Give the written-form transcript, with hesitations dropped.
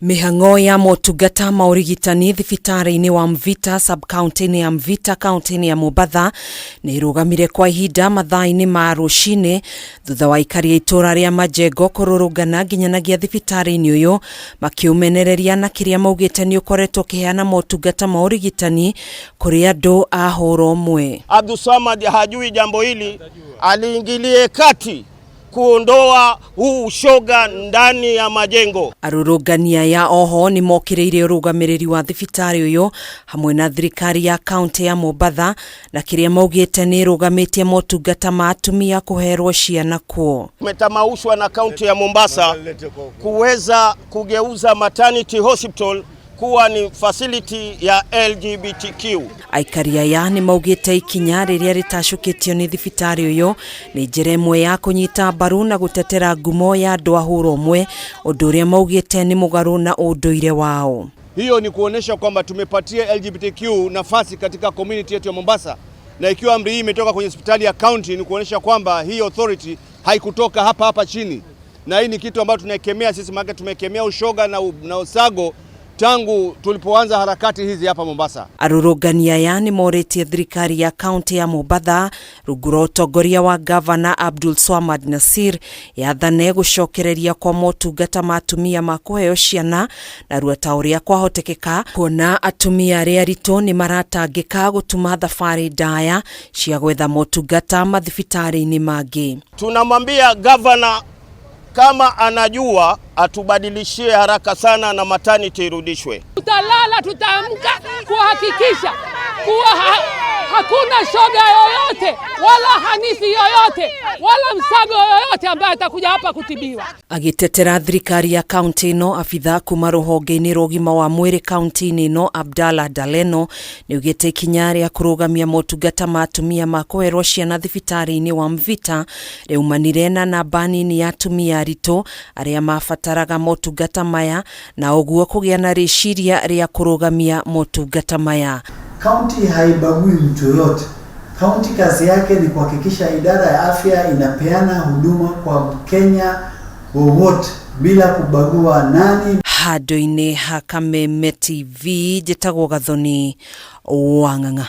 Mĩhang'o ya motungata ma ũrigitani thibitarĩ-inĩ wa Mvita sub-county-inĩ ya Mvita kaunti-inĩ ya Mombatha nĩ ĩrũgamire kwa ihinda mathaa-inĩ ma rũcinĩ thutha wa aikari a itũra rĩa Majengo kũrũrũngana nginyanagia thibitarĩ-inĩ ũyũ makĩũmenereria na kĩrĩa maugĩte nĩ ũkoretwo ũkĩheana motungata ma ũrigitani kũrĩ andũ a hũra ũmwe. Abdulswamad hajui jambo hili, aliingilie kati kuondoa huu ushoga ndani ya majengo. Arũrũngani aya oho nĩ mokĩrĩire ũrũgamĩrĩri wa thibitarĩ ũyũ hamwe na thirikari ya kaunti ya Mombatha na kĩrĩa maugĩte nĩ ĩrũgamĩtie motungata ma atumia kũherwo ciana kuo. Tumetamaushwa na kaunti ya Mombasa kuweza kugeuza maternity hospital kuwa ni facility ya LGBTQ. Aikari aya nĩ maugĩte ikinya rĩrĩa rĩtacũkĩtio nĩ thibitarĩ ũyũ nĩ njĩra ĩmwe ya kũnyita mbaru na gũtetera ngumo ya andũ a hũra ũmwe, ũndũ ũrĩa maugĩte nĩ mũgarũ na ũndũire wao. Hiyo ni kuonesha kwamba tumepatia LGBTQ nafasi katika community yetu ya Mombasa, na ikiwa amri hii imetoka kwenye hospitali ya county ni kuonesha kwamba hii authority haikutoka hapa hapa chini, na hii ni kitu ambacho tunaikemea sisi, maana tumekemea ushoga na usago tangu tulipoanza harakati hizi hapa Mombasa. Arũrũngani aya nĩ morĩtie thirikari ya kaunti ya Mombatha rungu rwa ũtongoria wa gavana Abdul Swamad Nasir yathane gũcokereria kwa motungata ma atumia ma kũheo ciana narua ta ũrĩa kwahotekeka, kuona atumia arĩa aritũ nĩ maratangĩka gũtuma thabarĩ ndaya cia gwetha motungata mathibitarĩ-inĩ mangĩ. Tunamwambia gavana kama anajua atubadilishie haraka sana na maternity irudishwe. Tutalala, tutaamka kuhakikisha kuwa hakuna shoga yoyote wala hanisi yoyote wala msago yoyote ambaye atakuja hapa kutibiwa. Agĩtetera thirikari ya kaunti ĩno, abitha kuma rũhonge-inĩ rwa ũgima wa mwĩrĩ kaunti-inĩ ĩno Abdalla Daleno nĩaugĩte ikinya rĩa kũrũgamia motungata ma atumia ma kũherwo ciana thibitarĩ-inĩ wa Mvita rĩaumanire na namba nini ya atumia aritũ arĩa mabataraga motungata maya na ũguo kũgĩa na rĩciria rĩa kũrũgamia motungata maya. Kaunti haibagui mtu yoyote. Kaunti kazi yake ni kuhakikisha idara ya afya inapeana huduma kwa Mkenya wowote bila kubagua nani. Handũ-inĩ ha Kameme TV, njĩtagwo Gathoni Wang'ang'a.